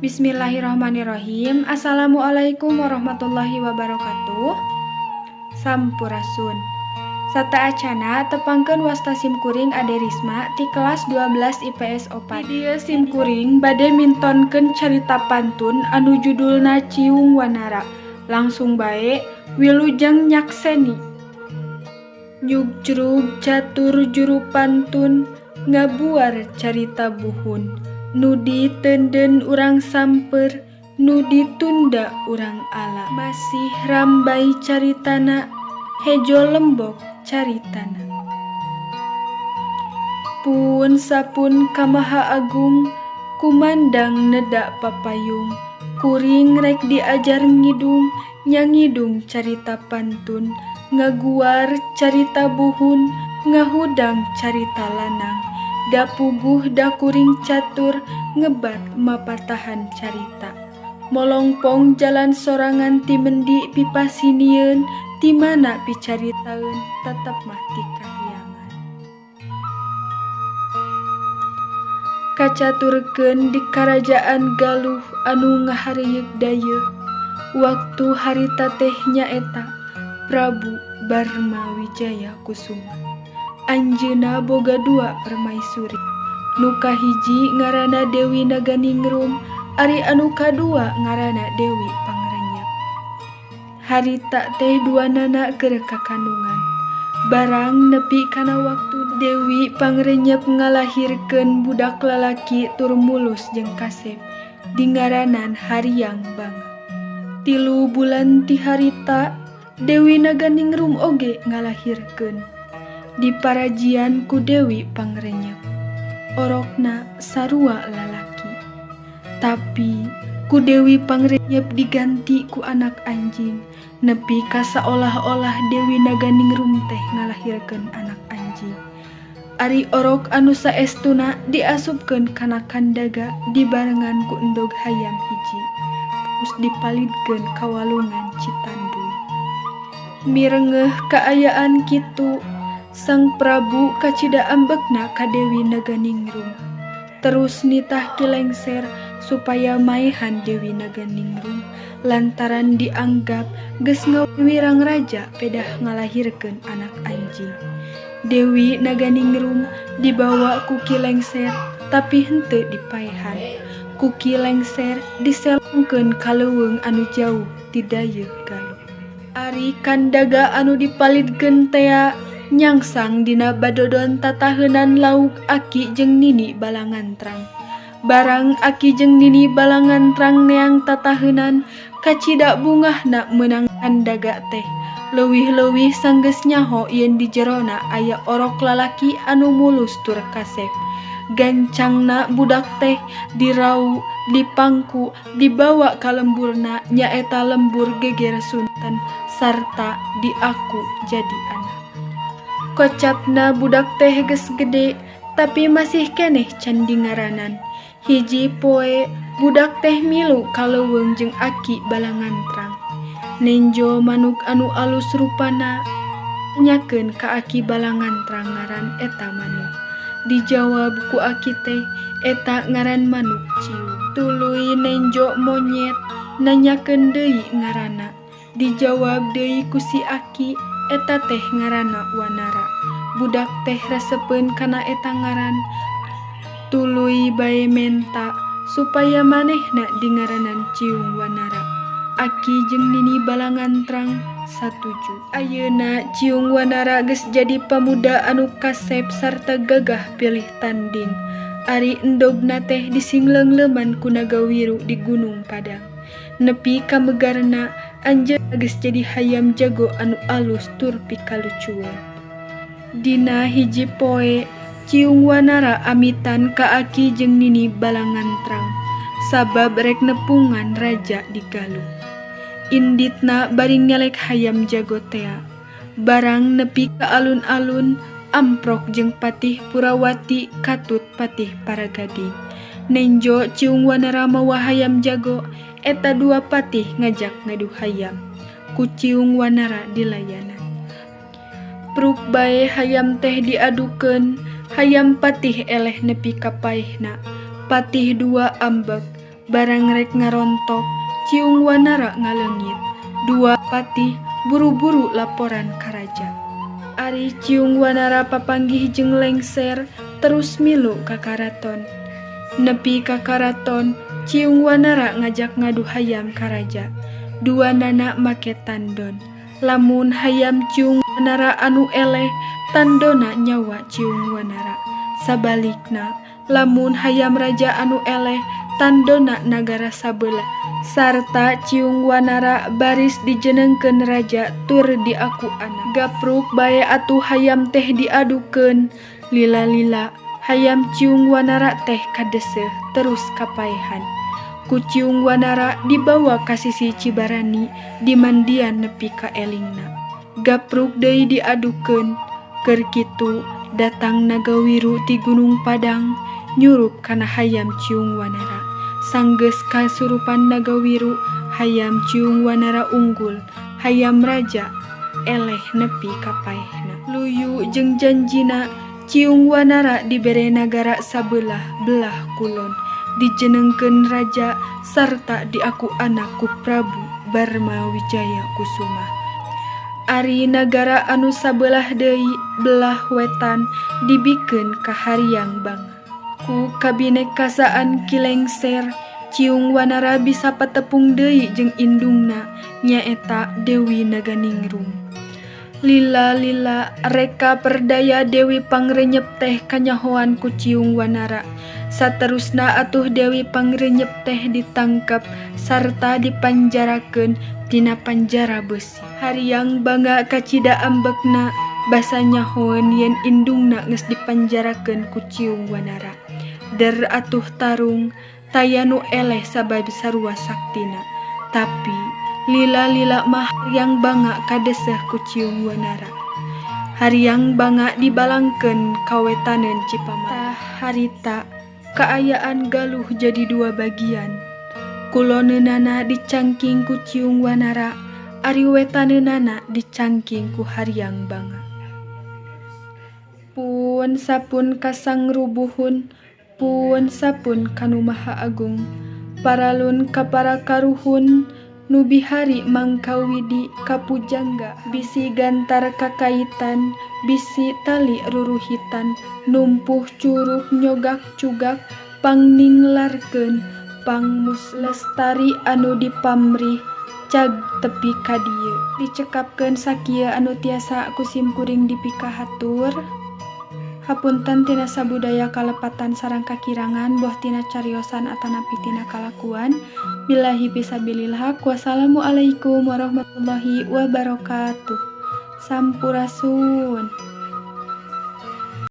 Bismillahirrahmanirrahim. Assalamualaikum warahmatullahi wabarakatuh. Sampurasun. Sataacana tepangkeun wasta sim kuring Ade Risma ti kelas 12 IPS 4. Di dieu sim kuring bade mintonkeun carita pantun anu judulna Ciung Wanara. Langsung bae wilujeng nyakseni. Nyugjrug catur juru pantun ngabuar carita buhun. Nu diteundeun urang samper, nu ditunda urang ala. Masih rambay caritana, hejo lembok caritana. Pun sapun ka Maha Agung, kumandang neda papayung. Kuring rek diajar ngidung, nya ngidung carita pantun, ngaguar carita buhun, ngahudang carita lanang. Da puguh da kuring catur ngebat mapatahan carita. Molongpong jalan sorangan ti mendi pipasinieun, ti mana picaritaeun tetep mah ti kahyangan. Kacaturkeun di karajaan Galuh anu ngahareuyeuk dayeuh. Waktu harita teh nyaeta Prabu Barmawijaya Kusuma. Anjeunna boga dua permaisuri. Nu kahiji ngaranna Dewi Naganingrum, ari anu kadua ngaranna Dewi Pangrenyep. Harita teh duanana keur kakandungan. Barang nepi kana waktu Dewi Pangrenyep ngalahirkeun budak lalaki tur mulus jeung kasep, dingaranan Hariang Banga. 3 bulan ti harita Dewi Naganingrum oge ngalahirkeun. Diparajian ku Dewi Pangrenyep. Orokna sarua lalaki. Tapi ku Dewi Pangrenyep diganti ku anak anjing. Nepi ka saolah-olah Dewi Naganingrum teh ngalahirkeun anak anjing. Ari orok anu saestuna diasupkeun kana kandaga dibarengan ku endog hayam hiji. Terus dipalidkeun ka walungan Citanduy. Mirengeuh kaayaan kitu, Sang Prabu kacida ambekna ka Dewi Naganingrum. Terus nitah Ki Lengser supaya maehan Dewi Naganingrum lantaran dianggap geus ngawirang raja pedah ngalahirkeun anak anjing. Dewi Naganingrum dibawa ku Ki Lengser tapi henteu dipaehan. Ku Ki Lengser diselongkeun ka leuweung anu jauh ti dayeuh Galuh. Ari kandaga anu dipalidkeun tea nyangsang dina badodon tataheunan lauk aki jeung nini Balangantrang. Barang aki jeung nini Balangantrang neang tataheunan, kacida bungahna meunang kandaga teh. Leuwih-leuwih sanggeus nyaho yen di jerona aya orok lalaki anu mulus tur kasep. Gancangna budak teh dirau, dipangku, dibawa ka lemburna nyaeta lembur Geger Sunten sarta diaku jadi anak. Kocapna budak teh geus gede tapi masih keneh can dingaranan. Hiji poe budak teh milu ka leuweung jeung aki Balangantrang. Nenjo manuk anu alus rupana, nanyakeun ka aki Balangantrang ngaran eta manuk. Dijawab ku aki teh eta ngaran manuk ciung. Tuluy nenjo monyet, nanyakeun deui ngaranna. Dijawab deui ku si aki eta teh ngaranna Wanara. Budak teh resepeun kana eta ngaran. Tuluy bae menta supaya manehna dingaranan Ciung Wanara. Aki jeung Nini Balangantrang satuju. Ayeuna Ciung Wanara geus jadi pamuda anu kasep sarta gagah pilih tanding. Ari endogna teh disingleungleman ku Nagawiru di Gunung Padang. Nepi ka megarna anjeunna geus jadi hayam jago anu alus tur pikalucueun. Dina hiji poe Ciung Wanara amitan ka aki jeung Nini Balangantrang sabab rek nepungan raja di Galuh. Inditna bari ngelek hayam jago tea. Barang nepi ka alun-alun amprok jeung Patih Purawati katut Patih Paragading. Nenjo Ciung Wanara mawa hayam jago, eta dua patih ngajak ngadu hayam. Ku Ciung Wanara dilayanan. Pruk bae hayam teh diadukeun, hayam patih eleh nepi ka paehna. Patih dua ambek, Barang rek ngarontok, Ciung Wanara ngaleungit. Dua patih buru-buru laporan ka raja. Ari Ciung Wanara papanggih jeung lengser terus milu ka karaton. Nepi ka karaton, Ciung Wanara ngajak ngadu hayam ka raja. Duanana make tandon. Lamun hayam Ciung Wanara anu eleh, tandona nyawa Ciung Wanara. Sabalikna, lamun hayam raja anu eleh, tandona nagara sabelah. Sarta Ciung Wanara baris dijenengkeun raja tur diaku anak. Gapruk bae atuh hayam teh diadukeun. Lila-lila hayam Ciung Wanara teh kadeseuh terus kapaehan. Ku Ciung Wanara dibawa ka sisi Cibarani dimandian nepi ka elingna. Gapruk deui diadukeun. Keur kitu datang Nagawiru ti Gunung Padang nyurup kana hayam Ciung Wanara. Sanggeus kasurupan Nagawiru, hayam Ciung Wanara unggul, hayam raja eleh nepi ka paehna. Luyu jeung janjina, Ciung Wanara dibere nagara sabelah belah kulon, dijenengkeun raja sarta diaku anak ku Prabu Barmawijaya Kusuma. Ari nagara anu sabelah deui belah wetan dibikeun ka Hariang Banga. Ku kabinekasaan Ki Lengser, Ciung Wanara bisa patepung deui jeung indungna nyaeta Dewi Naganingrum. Lila-lila reka perdaya Dewi Pangrenyep teh kanyahoan ku Ciung Wanara. Saterusna atuh Dewi Pangrenyep teh ditangkep sarta dipanjarakeun dina panjara beusi. Hariang Banga kacida ambekna basa nyahoeun yen indungna geus dipanjarakeun ku Ciung Wanara. Der atuh tarung taya nu eleh sabab sarua saktina. Tapi lila-lila mah Hariang Banga kadeseuh ku Ciung Wanara. Hariang Banga dibalangkeun ka wetaneun Cipamali. Tah harita kaayaan Galuh jadi dua bagian. Kuloneunana dicangking ku Ciung Wanara, ari wetaneunana dicangking ku Hariang Banga. Pun sapun ka Sangrubuhun, pun sapun ka Nu Maha Agung, paralun ka para karuhun, nu bihari mangkawidi kapujangga, bisi gantar kakaitan, bisi tali ruruhitan, numpuh curug nyogak cugak, pangninglarkeun, pangmus lestari anu dipamrih cag tepi ka dieu. Dicekapkeun sakieu anu tiasa ku simkuring dipikahatur. Hapunten tina sabudaya kalepatan sareng kakirangan boh tina cariosan atanapi tina kalakuan. Billahi fisabilillah. Wassalamualaikum warahmatullahi wabarakatuh. Sampurasun.